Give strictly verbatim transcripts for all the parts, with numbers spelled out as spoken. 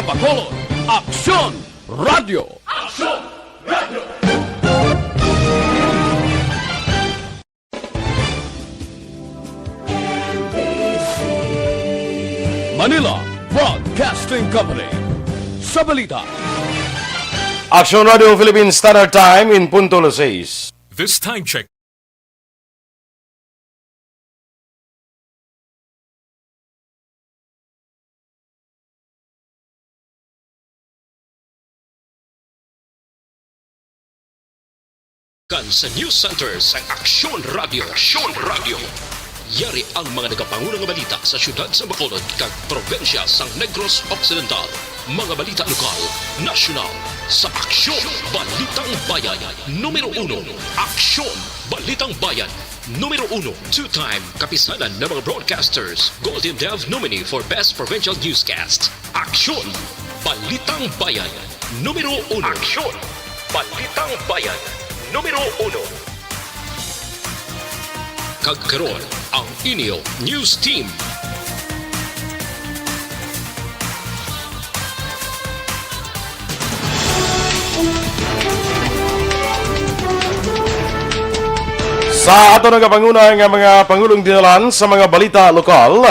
Bacolod, Aksyon Radio. Aksyon Radio. Manila Broadcasting Company. Sa balita. Aksyon Radio Philippine Standard Time in punto alas sais. This time check. Kan sa News Center sang Aksyon Radio. Aksyon Radio. Yari ang mga nagapangulo nga balita sa siyudad sa Bacolod kag probinsya sang Negros Occidental. Mga balita lokal, nasyonal, sa Aksyon, Balitang Bayan, numero uno. Aksyon, Balitang Bayan, numero uno. Two-time Kapisanan ng mga Broadcasters Golden Dove nominee for Best Provincial Newscast. Aksyon, Balitang Bayan, numero uno. Aksyon, Balitang Bayan, numero uno. Kag karon, ang inyo news team. Sa ato nagapanguna nga mga pangulong dinalan sa mga balita lokal,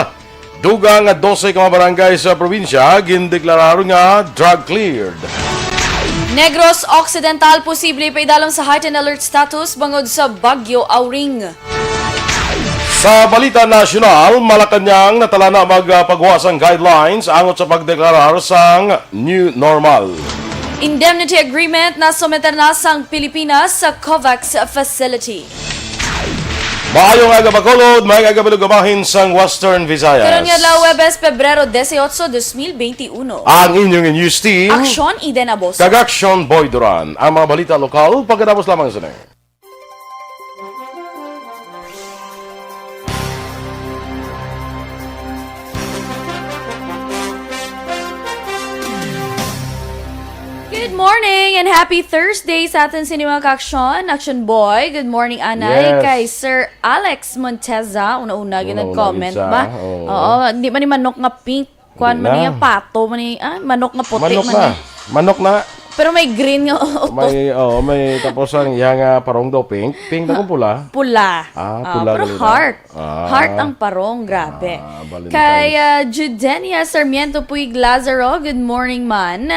dugang nga dose ka mga barangay sa probinsya gindeklarar nga drug cleared. Negros Occidental posible paidalom sa heightened alert status bangod sa Bagyo Auring. Sa balita nasyonal, Malacañang natalana magpagwa sang guidelines angot sa pagdeklarar sang new normal. Indemnity agreement na someter na sang Pilipinas sa COVAX facility. Maayong aga, Bacolod, maayong aga, Balugabahin sang Western Visayas. Karon nga adlaw, Huwebes, Pebrero dieciocho, dos mil veintiuno. Ang inyong news team, Aksyon, Eden Aboso. Kag Aksyon, Boy Duran. Ang mga balita lokal, pagkatapos lamang sini. Good morning and happy Thursday sa aton sini mga ka-aksyon. Action Boy, good morning, anay. Yes. Kay Sir Alex Monteza, una-una, gyud Una-una nag-comment gyud siya, ba? Oo. Oo, di man ni manok nga pink. Kuan Di man na. niya, pato man ni, ah, manok nga puti Manok man na. ni. Manok na. Pero may green nga utot. May, oh, may tapos ang iya nga parong daw pink. Pink na kung pula. Pula. Ah, Ah, pula pero gali na. heart. Ah. Heart ang parong, grabe. Ah, Valentine's. Kay, ah, Judenia Sarmiento Puig Lazaro, good morning, man.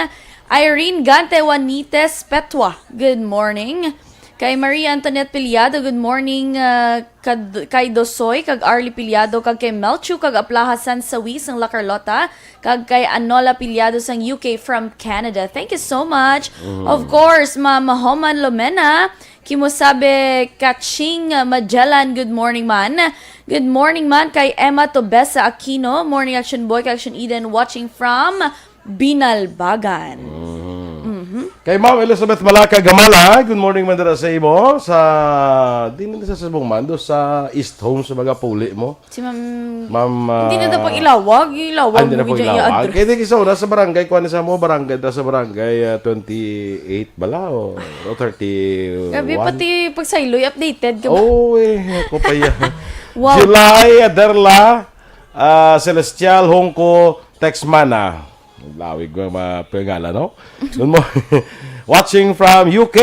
Irene Gante Juanites Petua, good morning. Kay Maria Antoinette Piliado, good morning, ah, kad-, kay Dosoy, kag Arlie Piliado, kag kay Melchu, kag Aplaha Sansawi sang La Carlota, kag kay Anola Piliado sang U K from Canada. Thank you so much. Mm. Of course, Ma'am Homan Lomena, Kimosabe Kaching Magellan, good morning, man. Good morning, man, kay Emma Tobesa Aquino, Morning Action Boy, kay Action Eden, watching from Binalbagan. Mhm. Mhm. Kay Ma'am Elizabeth Malaka Gamala, good morning, man, dira sa imo. Sa, di na sa Subong, man, do sa East Home sa mga puli mo. Si Ma'am, Ma'am, hindi na ah, dapat ilawag. Ilawag ah, hindi na mo po gid ang ilawag. Address. Kaya di, sa una, sa barangay, kuha ni sa mo, barangay, sa barangay, ah, twenty-eight bala, o, o thirty-one. Grabe, pati pagsayloy, updated ka ba? Oo, eh, ako pa yan. Wow. July Aderla, ah, Celestial Hongko, Texmana. Lawig ko ang mga pangalan, no? Good morning. Watching from U K.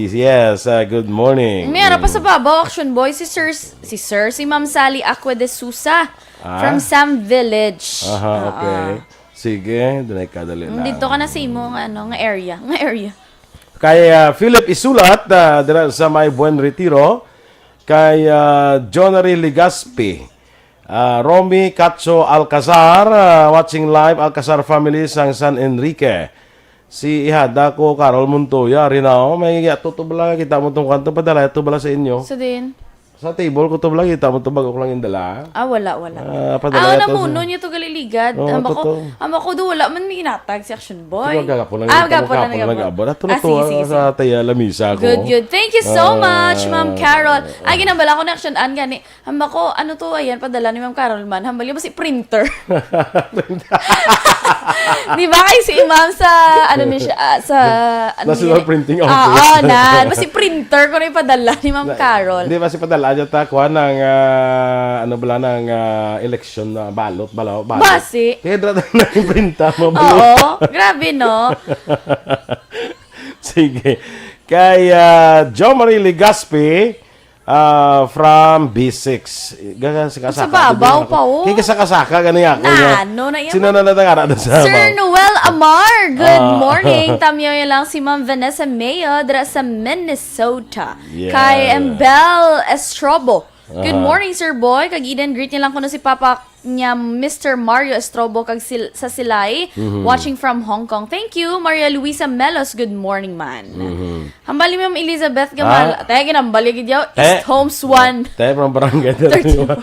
Yes, uh, good morning. May ara pa sa babaw, Action Boy, si Sir, si Sir, si Ma'am Sally Aqua de Sousa Ah? from Sam Village. Aha, Ah, okay. ah. Sige, dunay kadali na. Dito ka na sa imo nga, ano, nga area, nga area. Kay, ah, Philip Isulat, ah, dira sa may Buen Retiro. Kay, ah, Jonary Legaspi. Ah, Romy Cacho Alcazar, ah, watching live, Alcazar family sang San Enrique. Si Ihada ko, Carol Montoya, Rinao, may ato to bala, kita mo tong kwanto, padala to bala sa inyo. Sa din? Sa table ko to bala, kita mo to bago ko lang indala. Ah, wala, wala. Ah, padala Ah, to sa namuno niya to galiligad. Oo, Hamba ko, totoo. hamba ko do, wala man may ginatag si Action Boy. Ikaw, gagapon lang, Ah, ikaw, gagapon lang, gagapon lang, gagapon. Ato na Ay, to, sige, ah, sige, sa sige. Taya Lamisa ko. Good, good. Thank you so Ah, much, Ma'am Carol. Ay, ginambala ko ni Action Ann gani. Hamba ko, ano to, ayan, padala ni Ma'am Carol man. Hambal niya, basi printer. Di ba kay si Ma'am sa, ano ni siya, ah, sa, ano National ni- Printing Ah, Office. Oo, na. Basi printer ko na ipadala ni Ma'am Na- Carol. Di ba si padala Kaya ta, kuha ng, ah, ano bala, ng, ah, eleksyon na balot, bala, balot. Basi. Kaya dra-, na imprinta mo, balot. Oo, grabe, no? Sige. Kay, ah, Jo Marie Legaspi, ah, from B six. Gaga sa Sa kasaka, babaw di ba? Pa, oh. Kay kasakasaka, gani ako niya. Na, ano na yan? Sino na natangara na sa Sir babaw? Noel Amar, good Ah. morning. Tamyaw lang si Ma'am Vanessa Mayo, dra sa Minnesota. Yes. Kay Embel Estrobo. Good Aha. morning, Sir Boy. Kag Eden, greet niya lang kuno si Papa niya, Mister Mario Estrobo, kag sil-, sa Silay, Mhm. watching from Hong Kong. Thank you, Maria Luisa Melos. Good morning, man. Mhm. Hambali, Ma'am Elizabeth Gamal. Ah? Tayo, ginambali gid yaw. Te. East Homes one. Te, from barangay Thirty. thirty-one.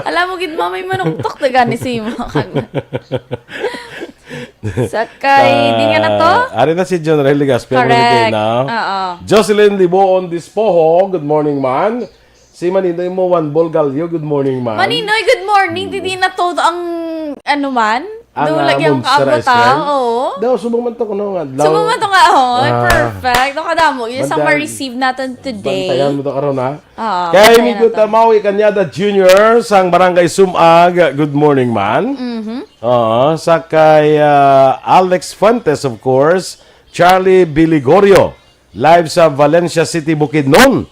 Alam mo gid, Ma'am, may manuktok na gani si Ma'am. Sakay, di nga na to? Ah, ari na si John Ray Legaspi, Correct. Monique, no? Oo. Jocelyn Liboon Dispoho, good morning, man. Si Maninoy mo, Juan Bolgalio, good morning, man. Maninoy, good morning. Mm. Didi na to ang, ano man? Ang, Doon ah, lagi ang Monster kaabot, Ice Cream? ah. Oo. Daw, subong man to kuno nga adlaw. Subong man to nga, oh, Ah. perfect. Nakadamo. Yun sa Bantayan. ma-receive natin today. Bantayan mo to karon, ha? Ah, Kay bantayan Migo natin. Tamawi Cañada Junior sang Barangay Sumag, good morning, man. Mhm. Oo, sa kay, ah, Alex Fuentes, of course, Charlie Biligorio, live sa Valencia City, Bukidnon.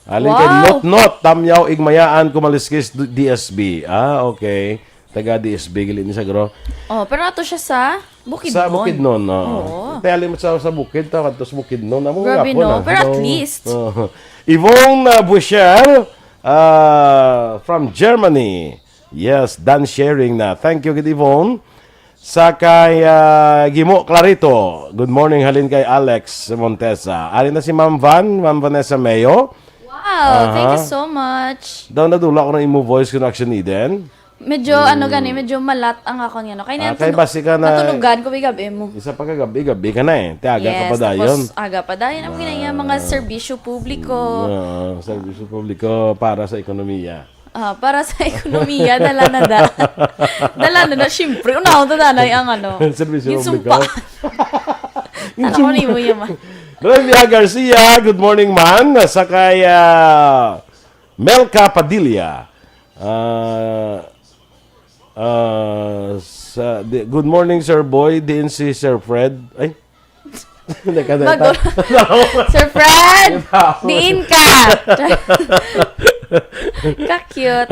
Halin kay Wow. Notnot, Tamyaw, Igmayaan, Kumaliskis, D-, D S B. Ah, okay. Taga D S B, gili ni sa gro. Oh, pero ato siya sa Bukidnon. Sa Bukidnon, oo. Oo. Te, alim sa, sa bukid, ta, kadto sa Bukidnon. Amo Grabe, nga po no? na. Pero at Hello. least. Oo. Yvonne, uh, Bushel, uh, from Germany. Yes, done sharing na. Thank you, good Yvonne. Sa kay, ah, Gimo Clarito. Good morning, halin kay Alex Montesa. Ari na si Ma'am Van, Ma'am Vanessa Mayo. Wow, thank you Aha. so much. Daw nadula ko ng imo voice connection, Eden. Medyo, Hmm. ano gani, medyo malat ang akon, ano. Kaya Ah, niyan kay tunu-, basi ka na natulugan ko, bigabi mo. Isa pa ka gabi, gabi ka na eh. Tiaga ka Yes, pa dayon. tapos aga pa dayon. Ang Ah. ginaya, mga serbisyo publiko. Oo, serbisyo publiko para sa ekonomiya. Ah, para sa ekonomiya, dala na da. Dala na da, siyempre. Unahon to, danay, ang ano. Serbisyo Yung publiko. sumpa. Yung Ano ko sumpa. ni mo, yaman? Relvia Garcia, good morning, man. Sa kay, ah, Melka Padilla. Ah, ah, sa, di, good morning, Sir Boy. Diin si Sir Fred? Ay, Nagkadata. Bago. Sir Fred, Tao. diin ka? Ka-cute.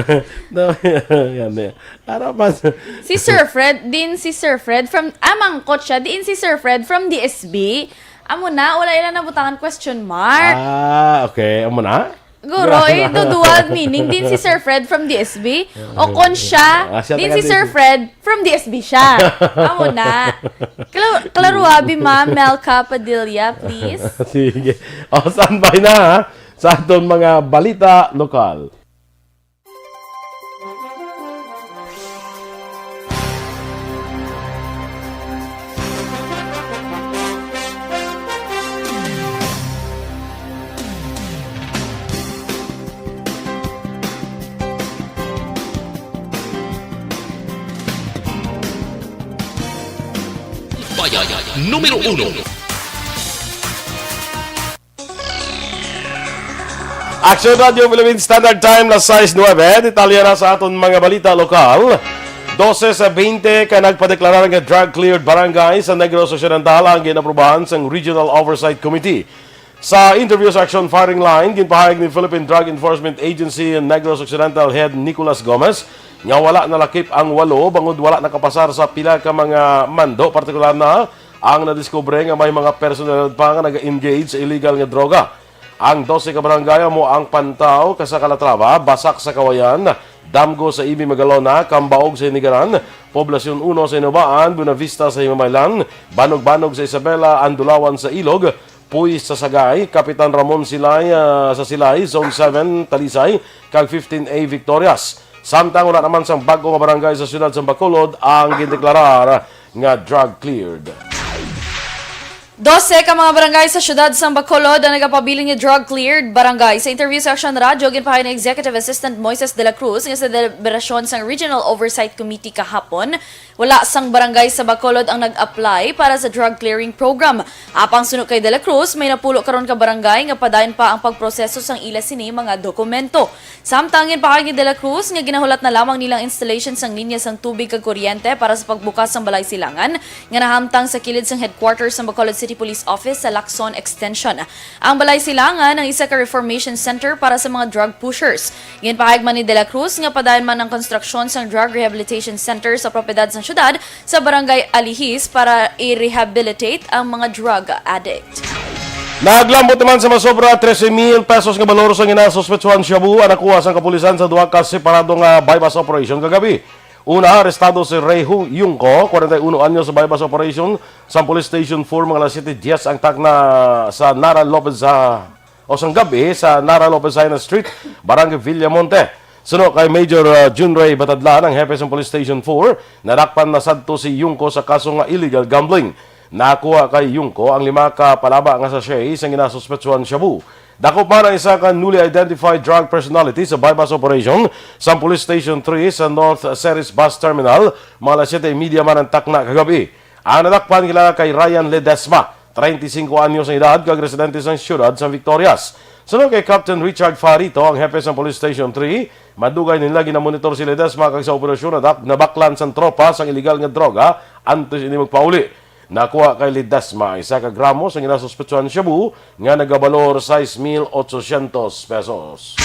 No, yan, yan. Ano pa sa Si Sir Fred, din si Sir Fred from, ah, mangkot siya, din si Sir Fred from D S B. Amo na, wala ila nabutangan question mark. Ah, okay. Amo na? Guro, eh, do dual meaning. Din si Sir Fred from D S B. O kon siya, Ah, siya din taga si Sir D S B. Fred from D S B siya. Amo na. Kla-, klaro abi, Ma'am Melka Padilla, please. Sige. O, standby na, ha? Sa aton mga balita lokal. Bayan numero uno. Action Radio Philippine Standard Time, las sais nuebe. Detalye na sa aton mga balita lokal. Dose sa bente ka nagpadeklarar nga drug-cleared barangay sa Negros Occidental ang ginaprubahan sang Regional Oversight Committee. Sa interview sa Action Firing Line, ginpahayag ni Philippine Drug Enforcement Agency Negros Occidental Head Nicolas Gomez nga wala nalakip ang walo bangod wala nakapasar sa pila ka mga mando, partikular na ang nadiskubre nga may mga personalidad pa nga naga-engage sa illegal nga droga. Ang dose ka barangay amo ang Pantaw, Casa Calatrava, Basak sa Kawayan, Damgo sa Ibi Magalona, Cambaog sa Inigaran, Poblacion uno sa Inubaan, Buenavista sa Himamaylan, Banog-Banog sa Isabela, Andulawan sa Ilog, Puy sa Sagay, Kapitan Ramon Silay, ah, sa Silay, Zone seven, Talisay, kag fifteen A Victorias. Samtang wala naman sang bag-o nga barangay sa siyudad sa Bacolod ang gindeklarar nga drug cleared. Dose ka mga barangay sa siyudad sang Bacolod ang nagapabilin nga drug-cleared barangay. Sa interview sa Aksyon Radyo, ginpahayag ni Executive Assistant Moises de la Cruz nga sa deliberasyon sang Regional Oversight Committee kahapon, wala sang barangay sa Bacolod ang nag-apply para sa drug clearing program. Apang suno kay de la Cruz, may napulo karon ka barangay nga padayon pa ang pagproseso sang ila sini mga dokumento. Samtang ginpahayag ni de la Cruz nga ginahulat na lamang nilang installation sang linya sang tubig kag kuryente para sa pagbukas sang balay silangan nga nahamtang sa kilid sang headquarters sang Bacolod City Police Office sa Lacson Extension. Ang balay silangan ang isa ka reformation center para sa mga drug pushers. Ginpahayag man ni de la Cruz nga padayon man ang konstruksyon sang drug rehabilitation center sa propiedad sang syudad sa Barangay Alihis para i-rehabilitate ang mga drug addict. Naglambot naman sa masobra trese mil pesos nga balor sa ginasuspetsuhan shabu ang nakuha sang kapulisan sa duha ka separado nga buy-bust operation kagabi. Una, arestado si Rey Hu- Yungko, kwarenta y uno anyos, sa buy-bust operation sa Police Station four, mga alas siyete diez ang takna sa Nara Lopez sa o sang gabi sa Nara Lopez Jaena Street, Barangay Villamonte. Suno kay Major uh, Junray Batadlan, ang hepe sang Police Station four, nadakpan na sadto si Yungko sa kaso nga illegal gambling. Nakuha kay Yungko ang lima ka palaba nga sachet sang ginasuspetsuhan shabu. Dakop man ang isa ka newly identified drug personality sa buy-bust operation sa Police Station three sa North Ceres Bus Terminal, mga alas siyete y media man ang takna kagabi. Ang nadakpan kilala kay Ryan Ledesma, treinta y cinco anyos ang edad, kag residente sang siyudad sang Victorias. Suno kay Captain Richard Farito, ang hepe sang Police Station three, madugay nila ginamonitor si Ledesma kag sa operasyon nadak- nabaklan sang tropa sang iligal nga droga antes ini magpauli. Nakuha kay Ledesma ang isa ka gramo sang ginasuspetsuhan shabu nga nagabalor sais mil ochocientos pesos.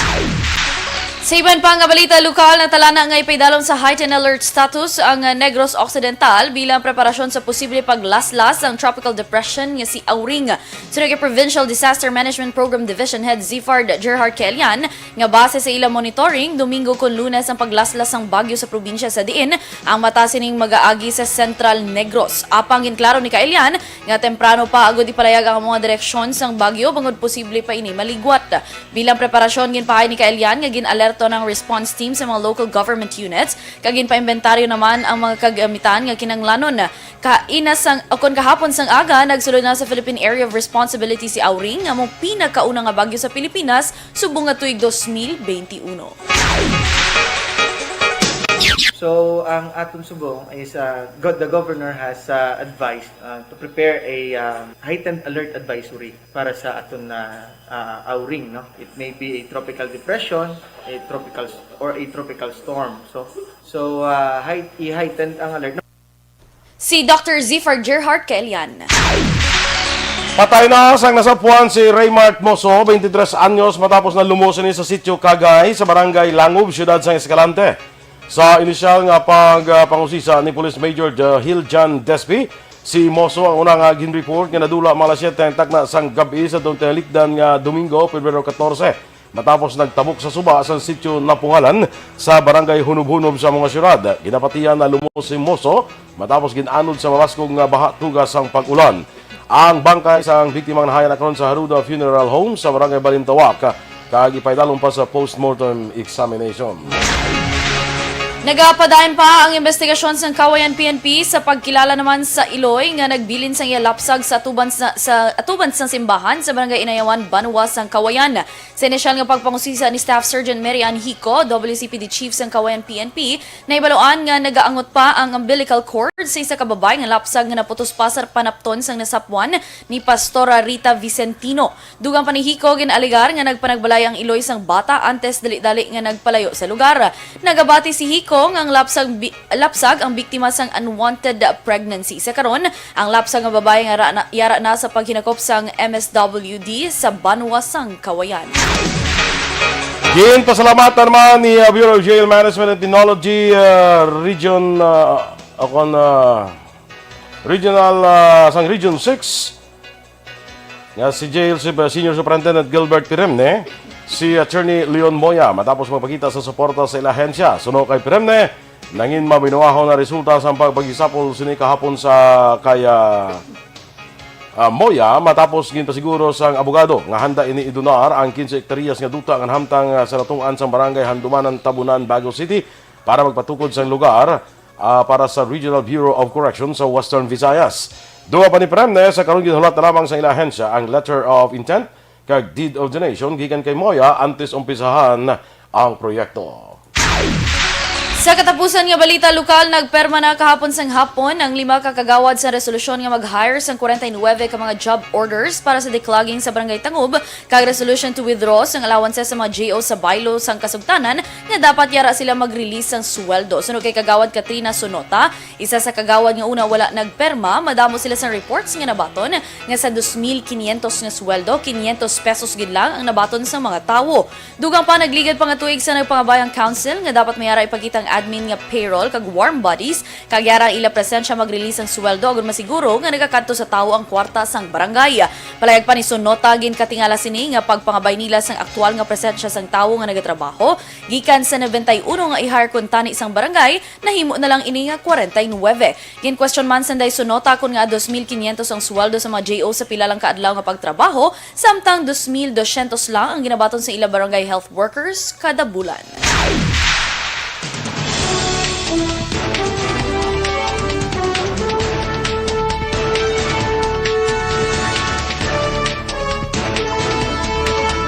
Sa iban pa nga balita lokal, natalana nga ipaidalom sa heightened alert status ang Negros Occidental bilang preparasyon sa posible paglaslas sang tropical depression nga si Auring. Suno kay Provincial Disaster Management Program Division Head Zifard Gerhard Kelian nga base sa ilang monitoring, Domingo kon Lunes ang paglaslas sang bagyo sa probinsya sa diin ang mata sining magaagi sa Central Negros. Apang ginklaro ni Kaelian nga temprano pa agud ipalayag ang mga direksyon sang bagyo bangod posible pa ini maligwat. Bilang preparasyon, ginpahay ni Kaelian nga gin-alerto ang response team sa mga local government units kag ginpaimbentaryo naman ang mga kagamitan nga kinahanglanon. Kaina sang, o kon kahapon sang aga, nagsulod na sa Philippine Area of Responsibility si Auring, nga among pinakauna nga bagyo sa Pilipinas subong nga tuig dos mil benti uno. So, ang aton subong is uh, go- the governor has uh, advised uh, to prepare a um, heightened alert advisory para sa aton na uh, Auring, no? It may be a tropical depression, a tropical s- or a tropical storm. So, so uh, hei- i-heightened ang alert. Si Doctor Zifar Gerhard Kaelian. Patay na sang nasapuan si Raymark Moso, twenty-three anyos, matapos na lumos ini sa Sitio Kagay sa Barangay Langob, Siyudad sang Escalante. Sa inisyal nga pagpangusisa ni Police Major Hiljan Despi, si Moso ang una nga gin-report nga nadula mga alas siyete ang takna sang gab-i sa talikdan nga Domingo, Pebrero katorse, matapos nagtabok sa suba sa Sitio Napungalan sa Barangay Hunob-Hunob sa mga siyudad. Ginapatihan na lumos si Moso matapos gin-anod sa mabaskog nga baha tuga sang pag-ulan. Ang bangkay sang biktima nahayan na karon sa Haruda Funeral Home sa Barangay Balintawak, kag ipaidalom pa sa postmortem examination. Nagapadayon pa ang investigasyon sang Kawayan P N P sa pagkilala naman sa iloy nga nagbilin sang iya lapsag sa atuban sa, sa atuban sang simbahan sa Barangay Inayawan, Banwa sang Kawayan. Sa inisyal nga pagpangusisa ni Staff Sergeant Mary Ann Hico, W C P D Chief sang Kawayan P N P, nahibaluan nga nagaangot pa ang umbilical cord sa isa ka babaye nga lapsag nga naputos pa sa panapton sang nasapuan ni Pastora Rita Vicentino. Dugang pa ni Hico, gin-alegar nga nagpanagbalay ang iloy sang bata antes dali-dali nga nagpalayo sa lugar. Nagabati si Hico nga ang lapsag, bi- lapsag ang biktima sang unwanted pregnancy. Sa karon, ang lapsag nga babaye nga ra na, yara na sa paghinakop sang M S W D sa Banwa sang Kawayan. Ginpasalamatan man ni uh, Bureau of Jail Management and Technology uh, Region uh, o kon, uh, Regional uh, sang Region six nga si Jail Sup- Senior Superintendent Gilbert Piremne, si Attorney Leon Moya, matapos magpakita sa suporta sa ila ahensya. Suno kay Piremne, nangin mabinuahon na resulta sang pagpagisapol sini kahapon sa kay ah, ah, Moya, matapos ginpasiguro sang abogado nga handa ini idunar ang quince hektaryas nga duta nga nahamtang ah, sa natung-an sang Barangay Handumanan, Tabunan, Bago City para magpatukod sang lugar ah, para sa Regional Bureau of Correction sa Western Visayas. Duha pa ni Premne sa karon ginhulat na lamang sa ila ahensya ang letter of intent kag deed of donation gikan kay Moya antes umpisahan ang proyekto. Sa katapusan nga balita lokal, nagperma na kahapon sang hapon ang lima ka kagawad sa resolusyon nga mag-hire sang forty-nine ka mga job orders para sa declogging sa Barangay Tangub kag resolution to withdraw sang allowances sa mga G O sa baylo sang kasugtanan nga dapat yara sila mag-release sang sweldo. Suno kay Kagawad Katrina Sonota, isa sa kagawad nga una wala nagperma, madamo sila sang reports nga nabaton nga sa dos mil quinientos nga sweldo, quinientos pesos gid lang ang nabaton sang mga tawo. Dugang pa, nagligad pa nga tuig sa nagpangabay ang council nga dapat may ara ipakita ang admin nga payroll kag warm bodies kag yara ang ila presensya mag-release ang sweldo agud masiguro nga nagakadto sa tawo ang kwarta sang barangay. Palayag pa ni Sonota, ginkatingala sini nga pagpangabay nila sang aktual nga presensya sang tawo nga nagatrabaho gikan sa nobenta y uno nga i-hire kuntani sang barangay, nahimo na lang ini nga forty-nine. Gin-question man sang Sonota kon nga dos mil quinientos ang sweldo sa mga G O sa pila lang ka adlaw nga pagtrabaho, samtang dos mil dosyentos lang ang ginabaton sa ila barangay health workers kada bulan.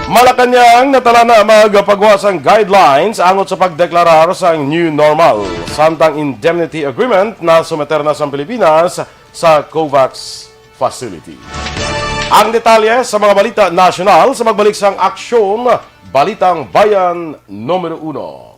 Malacañang, natala na magpagawa sang guidelines angot sa pagdeklarar sang new normal, samtang indemnity agreement na sumeter na sang Pilipinas sa COVAX facility. Ang detalye sa mga balita nasyonal sa magbalik sang Aksyon, Balitang Bayan numero uno.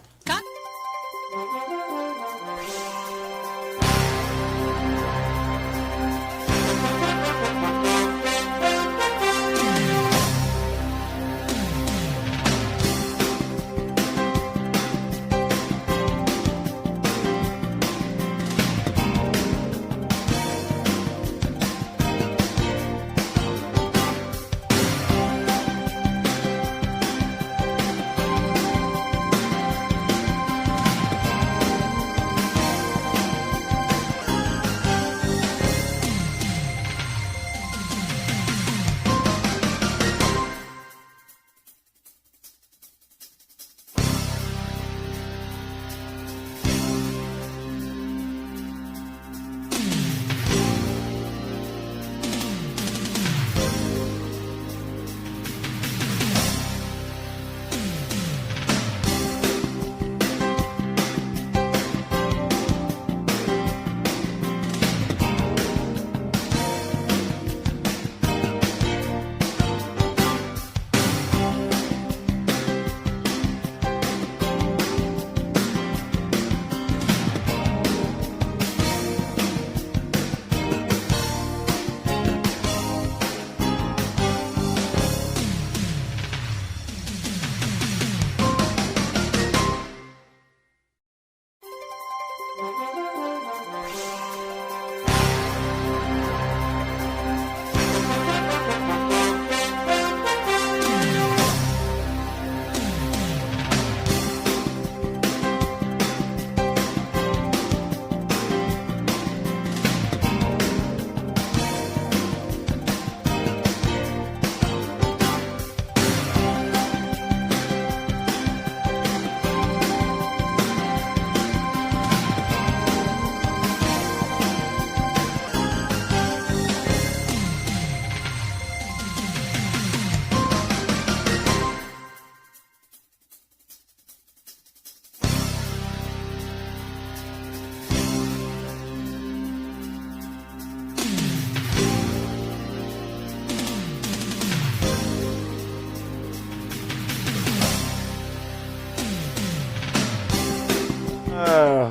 Ah,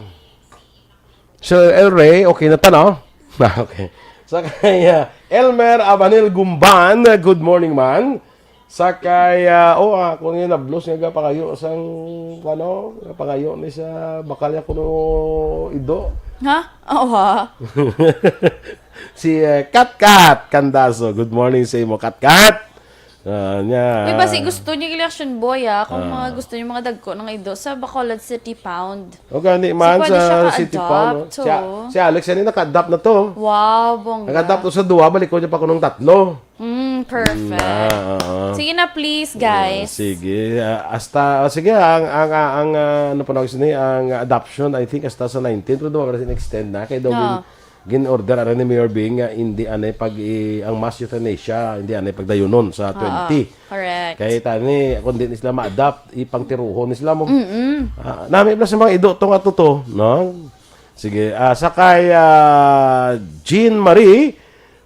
Sir El Rey, okay na ta, no? Ah, okay. Sa kay, ah, Elmer Abanil Gumban, good morning, man. Sa kay, ah, oh, ah, kung yun, nablos nga gapangayo sang, ano, gapangayo ni sa bakal niya kuno ido. Ha? Oo, ha? Si, eh, Kat Kat Candazo. Good morning sa imo, Kat Kat. Ah, niya. Uy, basi gusto niya election boy, ah. Kung Ah. mga gusto niya mga dagko ng ido sa Bacolod City Pound. O gani man pwede sa siya City Pound, ka-adopt, no? Si A-, oo. Si Alex, yan yung naka-adopt na to. Wow, bongga. Naka-adopt to sa duwa, balik ko niya pa kunong tatlo. Mm, perfect. Mm, ah, ah, ah. Sige na, please, guys. Ah, sige. Ah, hasta, ah, sige, ang, ang, ah, ang, ah, ano pa na, ni, ang adoption, I think, hasta sa nineteen, pero duwa, extend na. Kaya daw, Ah. Gin-order ano ni Mayor Bing nga hindi anay pag i-, ang mass euthanasia, hindi anay pagdayunon sa Oo, twenty. Correct. Kay tani, kung di ni sila ma-adapt, ipangtiruhon ni sila mo. Mm-mm. Ah, nami pala sa mga ido to nga to to, no? Sige, ah, sa kay, ah, Jean Marie,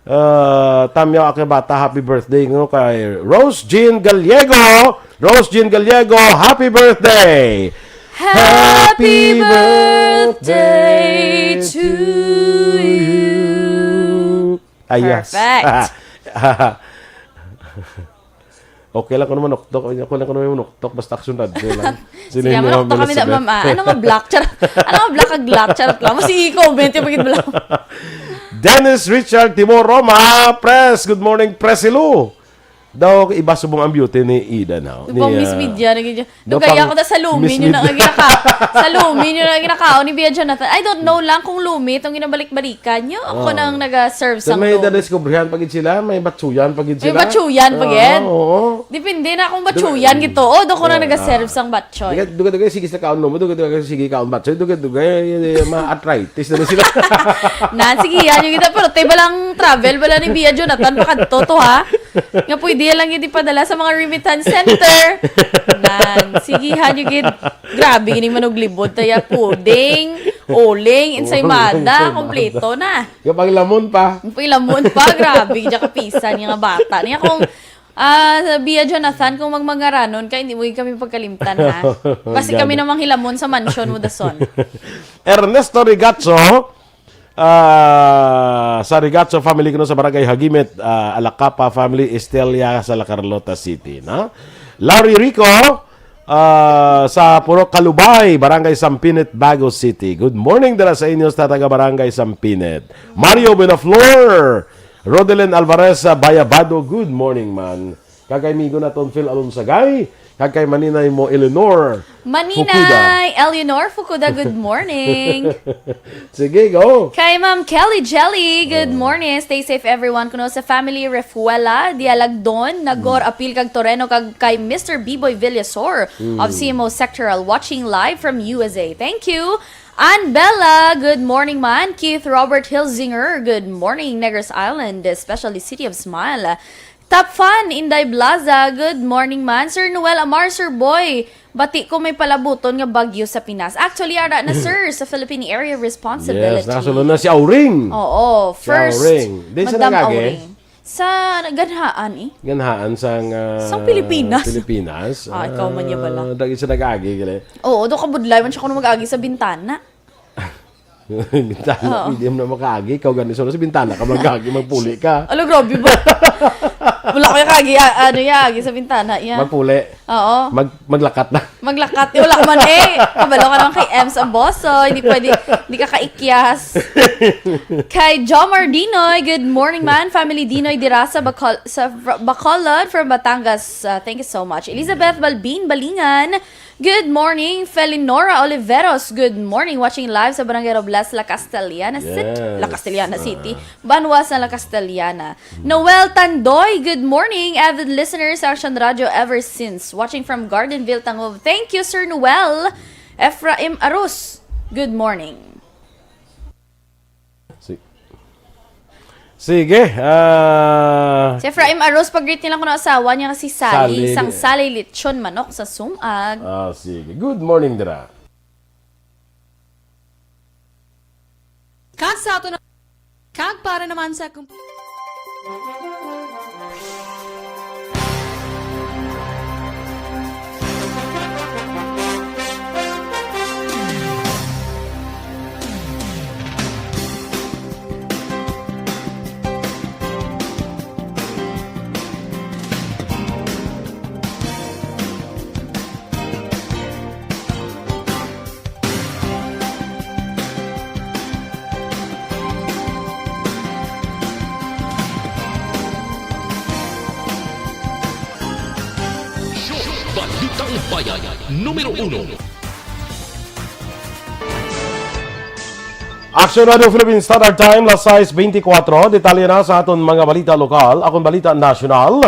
ah, Tamyaw Akibata, happy birthday, no? Kay Rose Jean Gallego. Rose Jean Gallego, happy birthday! Happy birthday to you. Ay, yes. Perfect. Okay lang kung manuktok. Okay lang kung manuktok. Basta action radio lang. Sige, Sino yung manuktok kami na, Elizabeth? Ma'am, ah. Ano nga black? Charot. Ano nga black ag black? Charot lang. Mas i-comment yung pagkit black. Dennis Richard Timor Roma, Pres. Good morning, Pres Ilu. Daw iba subong ang beauty ni Ida now. Ni, Upang Miss ah, Media, naging daw Dugay pang ako na sa Lumi Miss nyo na Media. Ginaka-, sa Lumi nyo na ginakaon ni Bia Jonathan. I don't know lang kung Lumi itong ginabalik-balikan nyo. Ako Oo. Nang nag-serve So, sang may Lumi. Dadiskubrihan pa gid sila, may batsuyan pa gid May sila. Batsuyan pa Oo, gid. Oo. Depende na kung batsuyan Dugay. Gito. O, doon ko na Yeah. Nag-serve sang batsuyan. Dugay, dugay, dugay, sige sa kaon Lumi, dugay, dugay, sige kaon batsuyan, dugay, dugay, eh, ma-arthritis na sila. Nan, sige, yan yung kita. Pero te, balang travel, bala ni Bia Jonathan, pakadto to, ha? Nga pwede lang yun ipadala sa mga remittance center. Nan, sige, ha, yung gid. Grabe, gining manuglibot, taya, puding, uling, ensaymada, Ensaymada. Kompleto na. Yung panglamon pa. Yung panglamon pa, grabe, dyan kapisan yung mga bata. Niya kung, ah, sabi ya, Jonathan, kung magmangaranon ka, hindi mo yun kami pagkalimtan, ha? Basta kami Ganda. Namang hilamon sa mansyon mo, dason. Ernesto Rigatso, ah, sa Rigatso family ko sa Barangay Hagimit, ah, Alacapa family, Estella sa La Carlota City, na? Larry Rico, ah, sa Purok Kalubay, Barangay Sampinit, Bago City. Good morning dala sa inyo sa taga Barangay Sampinit. Mario Benaflor, Rodelin Alvarez sa Bayabado. Good morning, man. Kag kay Migo naton Phil Alonsagay, kag kay Maninay mo Eleanor Maninay Fukuda. Eleanor Fukuda, good morning. Sige, go. Kay Ma'am Kelly Jelly, good Oh. morning. Stay safe, everyone. Kuno sa family Refuela, Dialagdon, Nagor, Mm. Apil, kag Toreno, kag kay Mister Biboy Villasor of Mm. C M O Sectoral, watching live from U S A. Thank you. Ann Bella, good morning, man. Keith Robert Hilzinger, good morning, Negros Island, especially City of Smile. Top Fan, Inday Blaza, good morning, man. Sir Noel Amar, Sir Boy, bati ko may palabuton nga bagyo sa Pinas. Actually, ara na, sir, sa Philippine Area Responsibility. Yes, nasunod na si Auring. Oo, Si first, Auring. Di sa Madam nagagi? Auring. Sa Ganhaan, eh. Ganhaan sang, ah, Sang Pilipinas. Pilipinas. Ah, ikaw man niya bala. Ah, dagi sa nag-agi, gali. Oo, do kabudlay man siya kung mag-agi sa bintana. Bintana, Oo. Hindi mo na makaagi. Ikaw gani, so, sa bintana ka mag-agi, magpuli ka. Ala, grabe ba? Wala ko yung kaagi, ah, ano yung agi sa bintana, iya. Magpuli. Oo. Mag-, maglakat na. Maglakat. Eh, wala man eh. Kabalo ka naman kay Ems Aboso. Hindi pwede, hindi ka kaikyas. Kay Jomar Dinoy, good morning, man. Family Dinoy dira sa Bacol-, sa Bra-, Bacolod from Batangas. Uh, thank you so much. Elizabeth Balbin Balingan, good morning. Felinora Oliveros, good morning. Watching live sa Barangay Robles, La Castellana City. Yes. La Castellana Ah. City. Banwa sa La Castellana. Noel Tandoy, good morning. Avid listener sa Action Radio ever since. Watching from Gardenville, Tangub. Thank you, Sir Noel. Ephraim Arus, good morning. Si-, sige, ah, Si Ephraim Arus, pag-greet nila kuno asawa niya nga si Sally, Sally. Sang Sally Lechon Manok sa Sumag. Ah, sige. Good morning, dira. Kag sa ato na, kag para naman sa kum- Balitang Bayan, numero uno. Action Radio Philippines Standard Time, las sais beintikwatro. Detalye na sa aton mga balita lokal, akon balita nasyonal.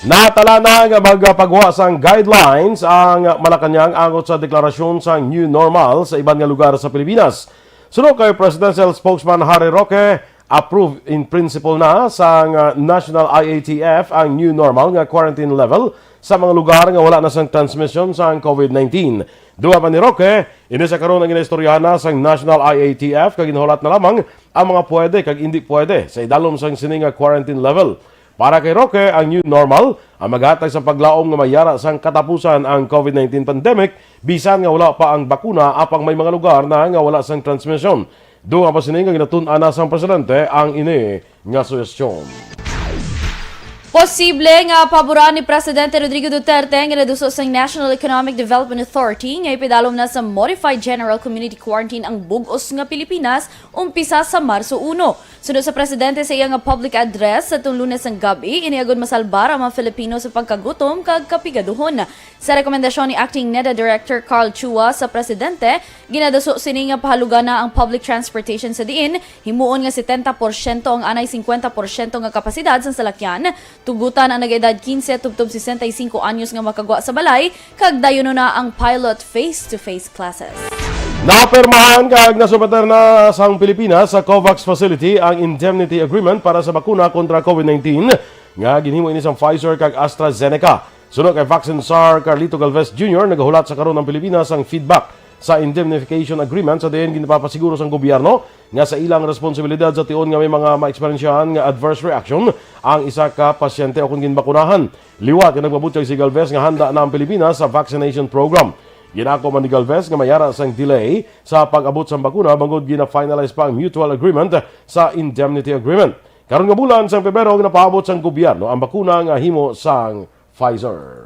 Natala na nga magpagwa sang guidelines ang Malacañang angot sa deklarasyon sang new normal sa iban nga lugar sa Pilipinas. Suno kay Presidential Spokesman Harry Roque, approve in principle na sang, ah, National I A T F ang new normal nga quarantine level sa mga lugar nga wala na sang transmisyon sang COVID nineteen. Dugang pa ni Roque, ini sa karon ang ginaistoryahan na sang National I A T F kag ginhulat na lamang ang mga pwede kag indi pwede sa idalom sang sini nga quarantine level. Para kay Roque, ang new normal ang maghatag sa paglaom nga mayara sang katapusan ang COVID nineteen pandemic, bisan nga wala pa ang bakuna, apang may mga lugar na nga wala sang transmisyon. Dugang pa sini nga ginatun-an na sang presidente ang ini nga suhestyon. Posible nga paboran ni Presidente Rodrigo Duterte ang ginaduso sang National Economic Development Authority nga ipadalom na sa Modified General Community Quarantine ang bug-os nga Pilipinas umpisa sa Marso uno. Suno sa presidente sa iya nga public address sa tong Lunes sang gab-i, ini agud masalbar ang mga Filipino sa pagkagutom kag kapigaduhon. Sa rekomendasyon ni Acting NEDA Director Carl Chua sa presidente, ginaduso sini nga pahalugan na ang public transportation sa diin himuon nga setenta porsyento ang anay cincuenta porsyento nga kapasidad sang salakyan, tugutan ang nagaedad quince tubtob sesenta y cinco anyos nga makagwa sa balay, kag dayon na ang pilot face-to-face classes. Napirmahan kag nasubater na sang Pilipinas sa COVAX facility ang indemnity agreement para sa bakuna kontra COVID nineteen nga ginhimo ini sang Pfizer kag AstraZeneca. Suno kay Vaccine Czar Carlito Galvez Junior, nagahulat sa karon ang Pilipinas sang feedback sa indemnification agreement sa diin ginapapasiguro sang gobyerno nga sa ilang responsibilidad sa tion nga may mga maeksperiensyahan nga adverse reaction ang isa ka pasyente o kon ginbakunahan. Liwat nga nagpabutyag si Galvez nga handa na ang Pilipinas sa vaccination program. Ginako man ni Galvez nga mayara sang delay sa pag-abot sang bakuna bangod gina-finalize pa ang mutual agreement sa indemnity agreement. Karon nga bulan sang Pebrero, ginapaabot sang gobyerno ang bakuna nga himo sang Pfizer.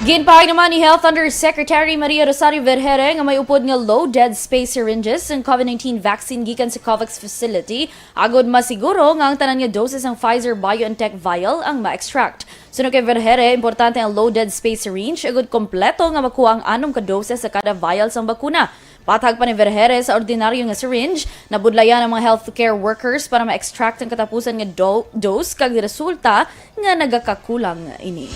Ginpahayag naman ni Health Undersecretary Maria Rosario Vergeire nga may upod nga low dead space syringes ang COVID nineteen vaccine gikan sa COVAX facility agud masiguro nga ang tanan nga doses sang Pfizer-BioNTech vial ang ma-extract. Suno kay Vergeire, importante ang low dead space syringe agud kompleto nga makuha ang anom ka doses sa kada vial sang bakuna. Pathag pa ni Vergeire, sa ordinaryo nga syringe, nabudlayan ang mga healthcare workers para ma-extract ang katapusan nga do- dose kag resulta nga nagakakulang ini.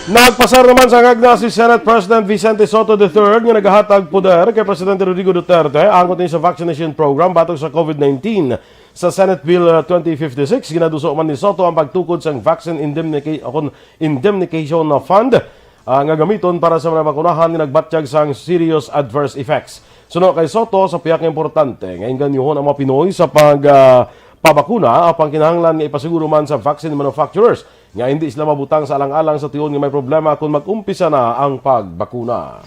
Nagpasar naman sa ngagna si Senate President Vicente Sotto the third nga nagahatag poder kay Presidente Rodrigo Duterte angkon ini sa vaccination program batok sa COVID nineteen. Sa Senate Bill uh, twenty fifty-six, ginaduso man ni Sotto ang pagtukod sang Vaccine Indemnica- o kon Indemnification Fund ah, nga gamiton para sa mga bakunahan nga nagbatyag sang serious adverse effects. Suno kay Sotto, sa pihak nga importante nga inganyohon ang mga Pinoy sa pag ah, pabakuna, apang kinahanglan nga ipasiguro man sa vaccine manufacturers nga hindi sila mabutang sa alang-alang sa tion nga may problema kon mag-umpisa na ang pagbakuna.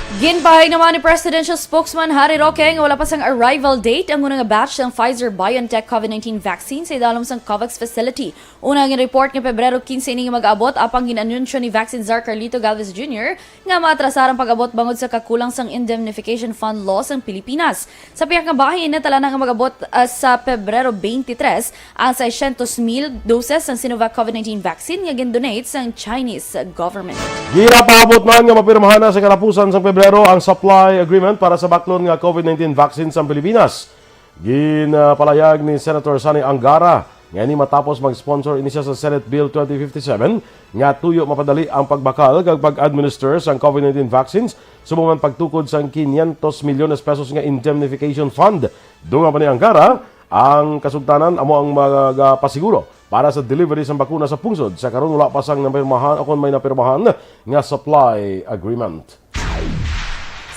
Ginpahayag naman ni Presidential Spokesman Harry Roque nga wala pa sang arrival date ang una nga batch sang Pfizer-BioNTech COVID nineteen vaccine sa idalom sang COVAX facility. Una nga report nga Pebrero quince ini nga mag-abot, apang gin-anunsyo ni Vaccine Czar Carlito Galvez Junior nga maatrasar ang pag-abot bangod sa kakulang sang Indemnification Fund Law sang Pilipinas. Sa pihak nga bahin, natala na nga mag-abot ah, sa Pebrero twenty-three ang seiscientos mil doses sang Sinovac COVID nineteen vaccine nga gin-donate sang Chinese government. Ginapaabot man nga mapirmahan na sa katapusan sang Pebrero ang supply agreement para sa baklon nga COVID nineteen vaccine sa Pilipinas. Ginpalayag ni Senator Sonny Angara nga ini matapos mag-sponsor ini siya sa Senate Bill twenty fifty-seven nga tuyo mapadali ang pagbakal kag pag-administer sang COVID nineteen vaccines, subong man pagtukod sang quinientos milyones pesos nga indemnification fund. Dugang pa ni Angara, ang kasugtanan amo ang magapasiguro para sa delivery sang bakuna sa pungsod. Sa karon, wala pa sang napirmahan o kon may napirmahan nga supply agreement.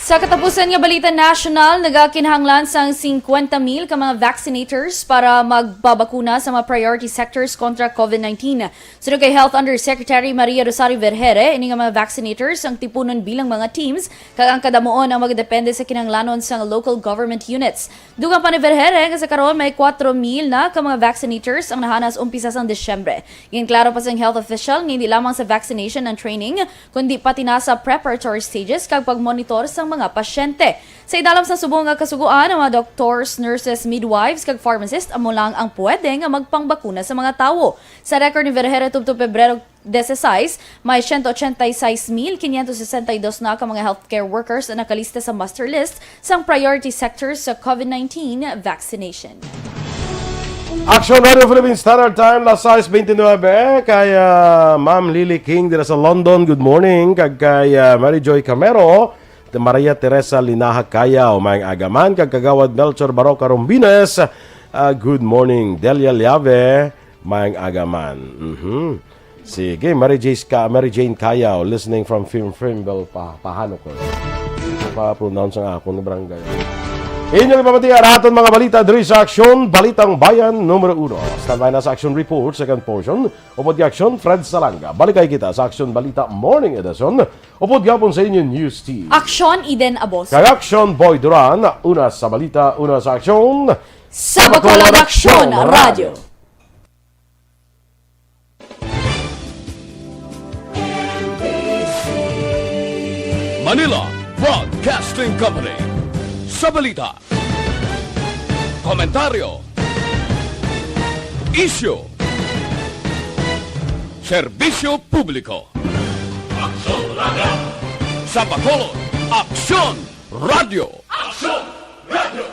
Sa katapusan nga balita nasyonal, nagakinahanglan sang singkwenta mil ka mga vaccinators para magpabakuna sa mga priority sectors kontra COVID nineteen. Suno kay Health Undersecretary Maria Rosario Vergeire, ini nga mga vaccinators ang tipunon bilang mga teams, kag ang kadamuon ang magadepende sa kinahanglanon sang local government units. Dugang pa ni Vergeire nga sa karon may kwatro mil na ka mga vaccinators ang nahanas umpisa sang Disyembre. Ginklaro pa sang health official nga hindi lamang sa vaccination ang training, kundi pati na sa preparatory stages kag pagmonitor sang mga pasyente. Sa idalom sa subong nga kasugoan, ang mga doctors, nurses, midwives, kag pharmacist amo lang ang pwede nga magpangbakuna sa mga tawo. Sa record ni Vergeire, tubtob Pebrero dieciséis, may ciento ochenta y seis mil quinientos sesenta y dos na ka mga healthcare workers ang nakalista sa muster list sang priority sectors sa COVID nineteen vaccination. Action Radio Philippine Standard Time, las sais veintinuebe. Kay ah, Ma'am Lily King dira sa London, good morning. Kag kay ah, Mary Joy Camero, Maria Teresa Linaha Cayaw, maayong aga man, kag Kagawad Melchor Baroca Rombines, ah, good morning. Delia Liave, maayong aga man. Mhm. Sige, Mary Jane Ca-, Mary Jane Cayaw, listening from Fim-, Fimville, pa, Pahano ko. Pa-pronounce ang akong barangay. Inyong ipamatian aton mga balita diri sa Aksyon, Balitang Bayan numero uno. Standby na sa Aksyon Report, second portion. Upod kay Aksyon, Fred Salanga. Balikay kita sa Aksyon Balita Morning Edition. Upod gihapon sa inyo News Team. Aksyon, Eden Abos. Kag Aksyon, Boy Duran. Una sa balita, una sa aksyon. Sa Bacolod Aksyon Radio. Manila Broadcasting Company. Sa balita, komentaryo, isyu, serbisyo publiko. Aksyon Radio. Sa Bacolod, Aksyon Radio. Aksyon Radio.